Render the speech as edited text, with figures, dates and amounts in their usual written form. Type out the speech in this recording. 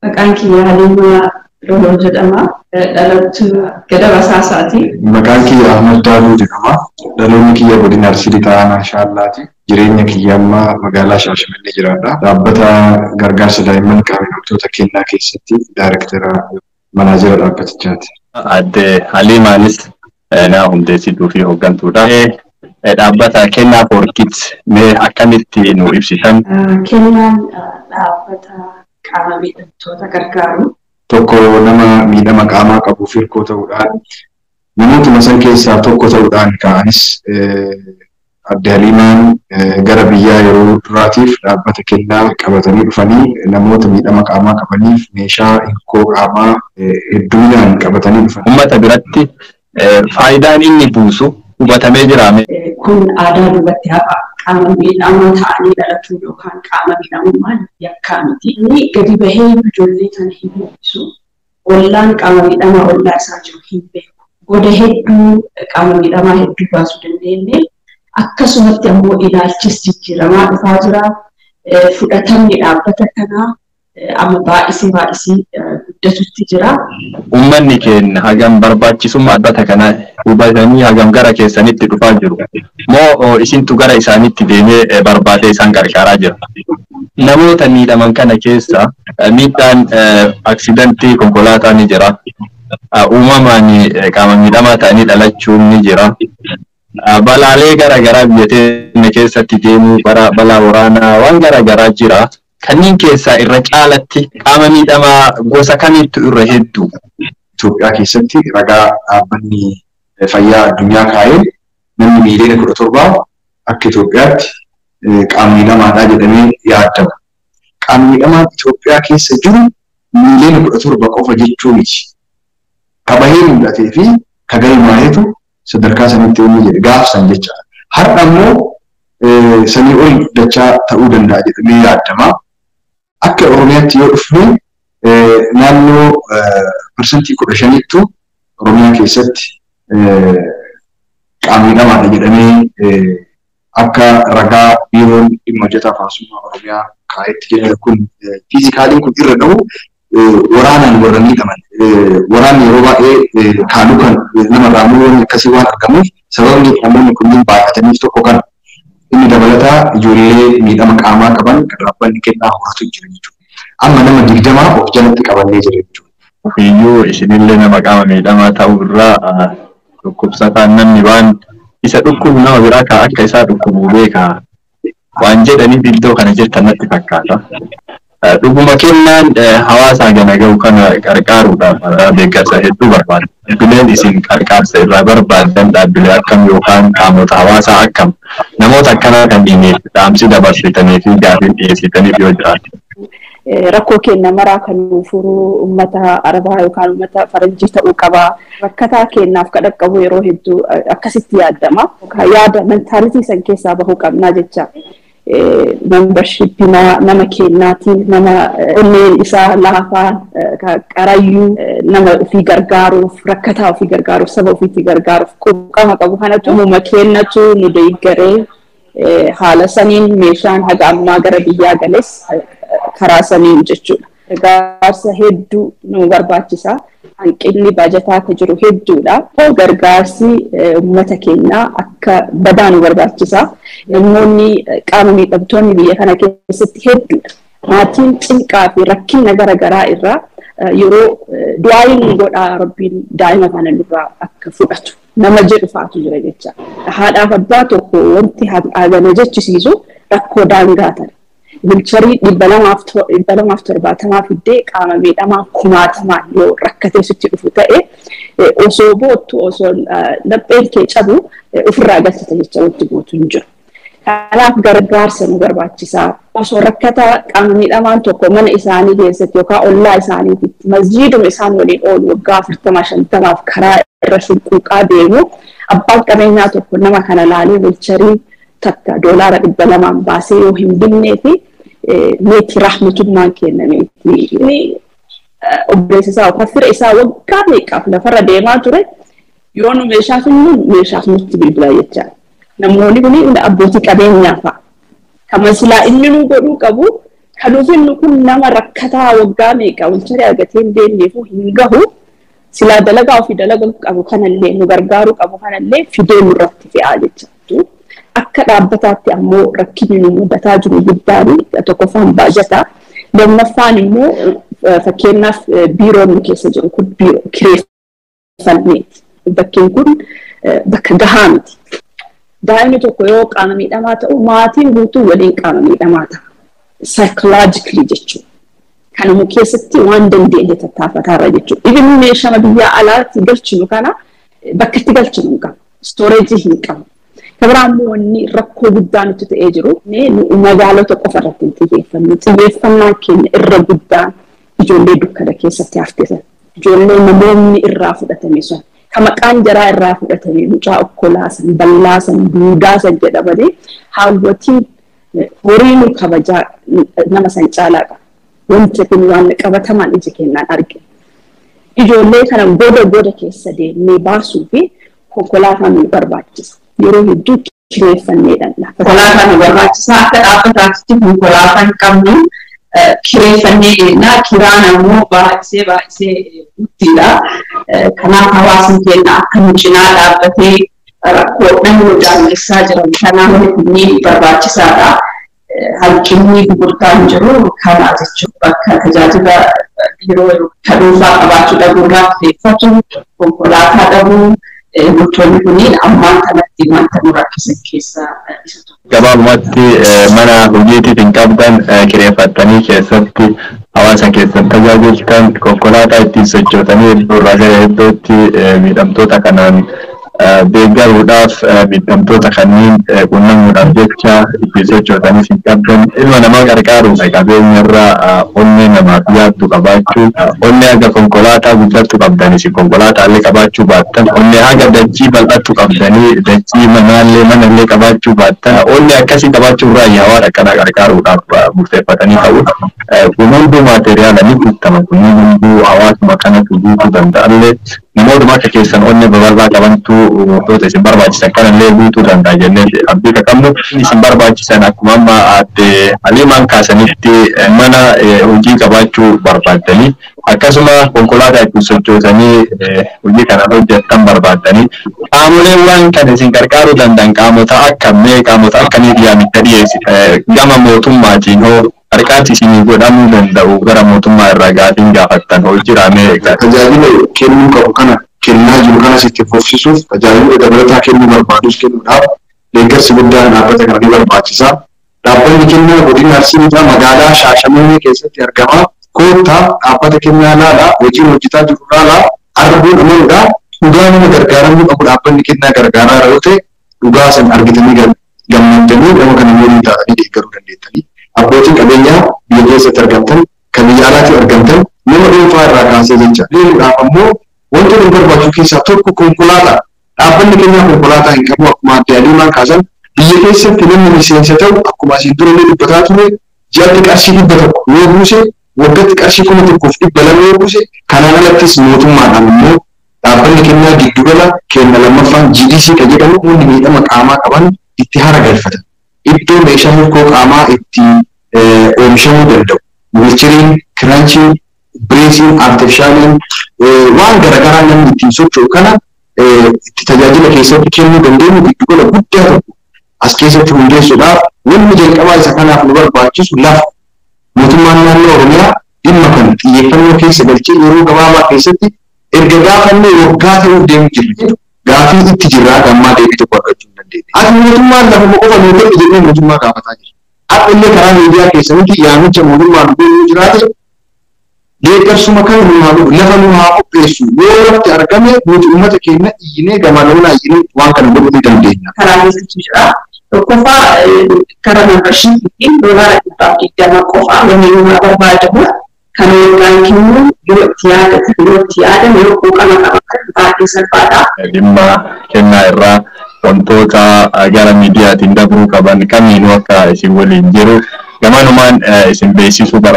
Maqaan kiyya Haliimaa Loloo jedhama. Dhalattuu Gadab Asaasaati. Maqaan kiyya Ahmad Daaduu jedhama. Dhaloonni kiyya godina Arsii Lixaa Aanaa Shaallaati. Jireenya kiyya ammaa magaalaa Shaashamannee jiraadha. Dhaabbata gargaarsa daa'imman qaama miidhamtoota kennaa keessatti daayirektara manaajera dhaabbatichaati. Aadde Haliimaanis nama hundeessituu fi hooggantuudha. Dhaabbata Kennaa for Kids mee akkamitti nu ibsitan? Kennaan dhaabbata qaama miidhamtoota gargaaru. Tokko nama miidhama qaamaa qabuuf hirkoo ta'uudhaan namootuma san keessaa tokko ta'uudhaan ka'anis Aadde Haliimaan gara biyyaa yeroo duraatiif dhaabbata kennaa qabatanii dhufanii namoota miidhama qaamaa qabaniif meeshaa hirkoo qaamaa hedduminaan qabatanii dhufan. Uummata biratti faayidaan inni buusu hubatamee jira. Kun aadaa duubatti hafa qaama miidhamaa ta'anii dhalachuu yookaan qaama miidhamummaan yakkaa miti. Inni gadi bahee ijoollee kana hin mul'isu. Ollaan qaama miidhamaa ollaa isaa jiru hin beeku. Goda hedduu qaama miidhamaa hedduu baasuu dandeenye. Akkasumatti ammoo ilaalchis jijjiiramaa dhufaa jira. Fudhatamni dhaabbata kanaa amma baay'isee baay'isee guddatutti jira. Uummanni keenya hagam barbaachisummaa dhaabbata kanaa hubatanii hagam gara keessanitti dhufaa jiru. Moo isintu gara isaanitti deemee barbaadee isaan gargaaraa jira? Namoota miidhaman kana keessa miidhaan aksidantii konkolaataa ni jira. Uumamaan qaama miidhamaa ta'anii dhalachuun ni jira. Balaalee garaagaraa biyya teenya keessatti deemuu balaa waraanaa waan garaagaraa jira. Kanneen keessaa irra caalatti qaama miidhamaa gosa kamittu irra hedduu? Itoophiyaa keessatti ragaa dhaabbanni fayyaa addunyaa kaa'een namni miiliyoona 17 akka Itoophiyaatti qaama miidhamaadha jedhamee yaadama. Qaama miidhamaan Itoophiyaa keessa jiru miiliyoona 17 qofa jechuu miti. Ka bahee mul'atee fi ka galmaa'etu sadarkaa sanitti inni jedhe gaafsan jechaadha. Har'a immoo sanii ol dachaa ta'uu danda'a jedhamee yaadama. Akka Oromiyaatti yoo dhufne naannoo 15%ttu Oromiyaa keessatti qaama miidhamaadha jedhamee akka ragaa biiroon dhimma hojjetaa hawaasummaa Oromiyaa kaa'etti jedhama. Kun physicaliin kun irra gahu waraanaan warra miidhaman. Waraanni yeroo baay'ee kaanuu kan namarraa muroonni akkasii waan argamuuf sababni namoonni kunneen baay'ataniif tokko kana. Inni dabalataa ijoollee miidhama qaamaa qaban kan dhaabbanni kennaa horatu jira jechuudha. Amma nama 20 of jalatti qabannee jira jechuudha. Ofiiyyuu isinillee nama qaama miidhamaa ta'uu irraa dhukkubsataan namni waan isa dhukkubu nama biraa kan akka isaa dhukkubu beeka waan jedhaniif iddoo kana jirtan natti fakkaata. Dhuguma kennaan hawaasaa gana gahu kana gargaaruudhaaf deeggarsa hedduu barbaada. Dhaabbileen isin qarqaarsa irraa barbaadan dhaabbilee akkam yookaan qaamota hawaasaa akkam namoota akkanaa kanneenif dhaamsi dabarsitanii fi gaafii dhiyeessitaniif yoo jiraate? Rakkoo keenya maraa kan nu furu uummata Arabaa yookaan uummata Faranjii ta'uu qaba. Rakkataa keenyaaf kan dhaqqabu yeroo hedduu akkasitti yaadama. Yaada mentality san keessaa bahuu qabnaa jecha. Membership nama kennaatiin nama onneen isaa laafaa qarayyuu nama ofii gargaaruuf, rakkataa ofii gargaaruuf, saba ofiitti gargaaruuf quuqama qabu kanatu uumama kennatu nu deeggaree haala saniin meeshaan haga ammaa gara biyyaa gales karaa saniin jechuudha. Gargaarsa hedduu nu barbaachisa. Hanqinni baajataa akka jiru hedduudha. Gargaarsi uummata keenyaa akka badaa nu barbaachisa. Namoonni qaama miidhamtoonni biyya kana keessatti hedduudha. Maatiin cinqaa fi rakkina garaagaraa irraa yeroo du'aayin godhaa Rabbiin daa'ima kana nurraa akka fudhatu nama jedhu fa'aatu jira jecha. Haadhaaf abbaa tokko wanti hagana jechisiisu rakkoo daangaa tana. Wheelchairii 270 fiddee qaama miidhamaa kumaatamaan yoo rakkatee sitti dhufu ta'e osoo boottu, osoo lapheen kee cabu ofirraa galchita jecha wanti gootu hin jiru. Kanaaf gargaarsa nu barbaachisaa. Osoo rakkataa qaama miidhamaan tokko mana isaanii keessatti yookaan ollaa isaaniitti masjiiduma isaan waliin oolu waggaa 40 50f karaa irra shunquuqaa deemu abbaan qabeenyaa tokko nama kana laalee wheelchairii takka $200 baasee yoo hin binnee fi meetii rahmatummaan kennameeti. Inni obboleessa isaa yookaan fira isaa waggaa meeqaaf lafarra deemaa ture yoo nu meeshaa finnu meeshaaf nutti bilbilaa jechaadha. Namoonni kun abbootii qabeenyaa fa'a. Kama silaa inni nu godhuu qabu Kan nuuf kun nama rakkataa waggaa meeqa wheelchair argatee hin beekneefuu hin gahu. Silaa dalagaa ofii dalagaa qabu kanallee nu gargaaruu qabu kanallee fidee nurratti fe'aa jechuudha. Akka dhaabbataatti ammoo rakkinni nu mudataa jiru guddaan tokkoffaan baajataa. Lammaffaan immoo fakkeenyaaf biiroon nu keessa jiru kun biiroo kireeffanneeti. Bakkeen kun bakka gahaa miti. Daa'imni tokko yoo qaama miidhamaa ta'u maatiin guutuu waliin qaama miidhamaa ta'a. Psychologically jechuudha. Kanuma keessatti waan dandeenye tattaafataarra jechuudha. Even meeshaa biyya alaatti galchinu kana bakka itti galchinu hin qabu. Storage hin qabu. Kabiraa immoo wanni rakkoo guddaa nutti ta'ee jiru magaalota qofa irratti hin xiyyeeffannu. Xiyyeeffannaan keenya irra guddaan ijoollee dukkana keessatti hafte sana. Ijoollee namoonni irraa fudhatame sun. Ka maqaan jaraa irraa fudhatame mucaa okkolaa san, ballaa san, duudaa san jedhamanii hawwatiin horii nu kabajaa nama san caalaa qaba. Wanti kun waan qabatamaan ija keenyaan argina. Ijoollee kana goda goda keessa deemnee baasuu fi konkolaataa nu barbaachisa. Yeroo hedduu kireeffannee dhala. Konkolaataa nu barbaachisa. Akka dhaabbataatti konkolaataa hin qabnu kireeffannee deemna. Kiraan ammoo baay'isee baay'isee guddiidha. Kanaaf hawaasni keenya akka nu cinaa dhaabbatee rakkoodhaan nu daangessaa jiran kanaaf kunniin barbaachisaadha. Hanqinni gurgurtaan jiru kana jechuudha. Bakka tajaajila biiroo kan dhuunfaa qabaachuu dhabuurraa kireeffatu, konkolaataa dhabuu, wantoonni kunniin ammaan kanatti wanta nu rakkisan keessaa isa tokko. Gabaabumatti mana hojiitiif hin qabdan kireeffattanii keessatti hawaasa keessan tajaajiltan konkolaataa ittiin sochootanii iddoo irraa gara iddootti miidhamtoota kanaan deeggaruudhaaf miidhamtoota kanneen qunnamuudhaaf jecha ittiin sochootanis hin qabdan. Ilma namaa gargaaruuf qabeenya irraa onnee namaaf yaaddu qabaachuu, onnee haga konkolaataa guddattu qabdanis konkolaataallee qabaachuu baattan, onnee haga dachii bal'attu qabdanii dachii manaallee manallee qabaachuu baattan, onnee akkasii qabaachuu irraa hawaasa akkana gargaaruudhaaf murteeffatanii ta'u. Kun hunduu maateriyaala ni guutama, kunneen hunduu hawaasuma kanatu guutuu danda'allee namootuma akka keessan onnee babal'aa qabantu wantoota isin barbaachisan kanallee guutuu danda'a jennee abdii qabnu. Isin barbaachisan akkuma amma aadde Haliimaan kaasanitti mana hojii qabaachuu barbaaddanii akkasuma konkolaataa ittiin sochoosanii hojii kana hojjettan barbaaddanii qaamoleen waan kana isin gargaaruu danda'an qaamota akkamii qaamota akkamiif yaamicha dhiyeessi gama mootummaatiin hoo qarqaarsi isinii godhamuu danda'u gara mootummaa irraa gaafiin gaafattan hoo jiraame. Tajaajila kennuu qabu kana kennaa jiru kanas itti fufsiisuuf tajaajila dabalataa kennuu barbaadus kennuudhaaf deeggarsi guddaan dhaabbata kana ni barbaachisa. Dhaabbanni kennaa godina Arsii Lixaa magaalaa Shaashamannee keessatti argama. Koottaa dhaabbata kennaa laalaa hojiin hojjetaa jiru laalaa arguun amanuudha. Dhugaa nama gargaaramuu qabu dhaabbanni kennaa gargaaraa yoo ta'e dhugaa san argitanii gammaddanii nama kana waliin taatanii deeggaruu dandeettanii. Abbootiin qabeenyaa biyya keessatti argamtan kan biyya alaatti argamtan nama dhuunfaa irraa kaasee jecha. Deemuudhaaf ammoo wanti nu barbaachisu keessaa tokko konkolaataa. Dhaabbanni kennaa konkolaataa hin qabu akkuma adde Haliimaan kaasan biyya keessatti namni miseensa ta'u akkuma asiin dura illee dubbataa ture ji'atti qarshii 100 yoo buuse waggaatti qarshii 1200 yoo buuse kanaan alattis mootummaadhaan immoo dhaabbanni kennaa giddugala kenna lammaffaan GDC kan jedhamu hundi miidhama qaamaa qaban itti hara galfatan. Iddoo meeshaa hirkoo qaamaa itti oomishamuu danda'u. Wiilcheriin, kiraanchiin, bireesiin, artifishaaliin waan garaagaraa namni ittiin socho'u kana itti tajaajila keessatti kennuu dandeenyu giddugala guddaa tokko as keessatti hundeessuudhaaf wanni jalqabaa isa kanaaf nu barbaachisu lafa. Mootummaan naannoo Oromiyaa dhimma kana xiyyeeffannoo keessa galchee yeroo gabaabaa keessatti erga gaafannee waggaa ta'uuf deemu jirra. Gaafii itti jirraa gammaa deebii tokko argachuu hin dandeenye. Ati mootummaan lafuma qofa nuu kennu jennee mootummaa gaafataa jirra. Akka illee karaa miidiyaa keessanitti yaamicha mootummaan nu jiraate deeggarsuma kana nu haa godhu lafa nu haa qopheessu yoo lafti argame nuti uummata keenya iyyinee gamaa gamanaa iyyinee waan kana godhuu ni dandeenya. Karaa keessattuu jira. Tokkoffaa karaa membershiipiitiin $120 qofa wanni nu barbaadamu kan waggaan kennu yoo itti yaadatan yoo itti yaadan yoo quuqama qabaatan baay'ee salphaadha. Dhimma kennaa irraa wantoota gara miidiyaatiin dabruu qaban kamiinuu akka isin waliin jiru gamanumaan isin beeksisuu barbaada.